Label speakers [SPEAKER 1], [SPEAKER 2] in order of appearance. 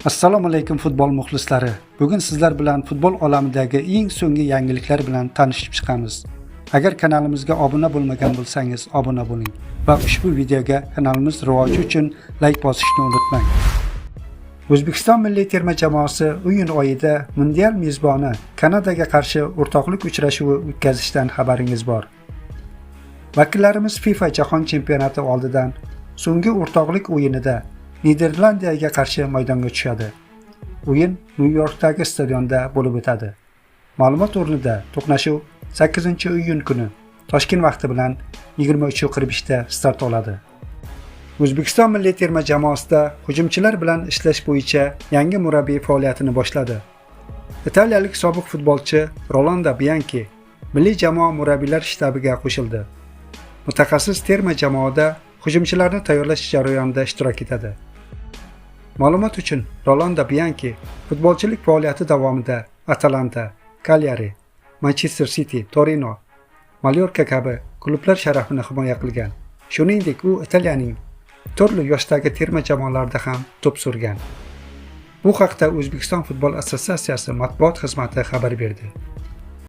[SPEAKER 1] Assalomu alaykum, futbol muxlislari. Bugun sizlar bilan futbol olamidagi eng so'nggi yangiliklar bilan tanishib chiqamiz. Agar kanalimizga obuna bo'lmagan bo'lsangiz, obuna bo'ling va ushbu videoga kanalimiz rivoji uchun layk bosishni unutmang. O'zbekiston milliy terma jamoasi iyun oyida mundial mezboni Kanadaga qarshi o'rtoqlik uchrashuvi o'tkazishidan xabaringiz bor. Vakillarimiz FIFA Jahon chempionati oldidan so'nggi o'rtoqlik o'yinida Niderlandiyaga qarshi maydonga tushadi. O'yin Nyu-Yorkdagi stadionda bo'lib o'tadi. Ma'lumot o'rnida, to'qnashuv 8-iyun kuni Toshkent vaqti bilan 23:45 da start oladi. O'zbekiston milliy terma jamoasida hujumchilar bilan ishlash bo'yicha yangi murabbiy faoliyatini boshladi. Italiyalik sobiq futbolchi Rolando Bianchi milliy jamoa murabbiylar shtabiga qo'shildi. Mutaxassis terma jamoada hujumchilarni tayyorlash jarayonida ishtirok etadi. Ma'lumot uchun, Rolando Bianchi futbolchilik faoliyati davomida Atalanta, Cagliari, Manchester City, Torino, Mallorca kabi klublar sharafini himoya qilgan. Shuningdek, u Italiyaning turli yoshdagi terma jamoalarida ham to'p surgan. Bu haqda O'zbekiston futbol assotsiatsiyasi matbuot xizmati xabar berdi.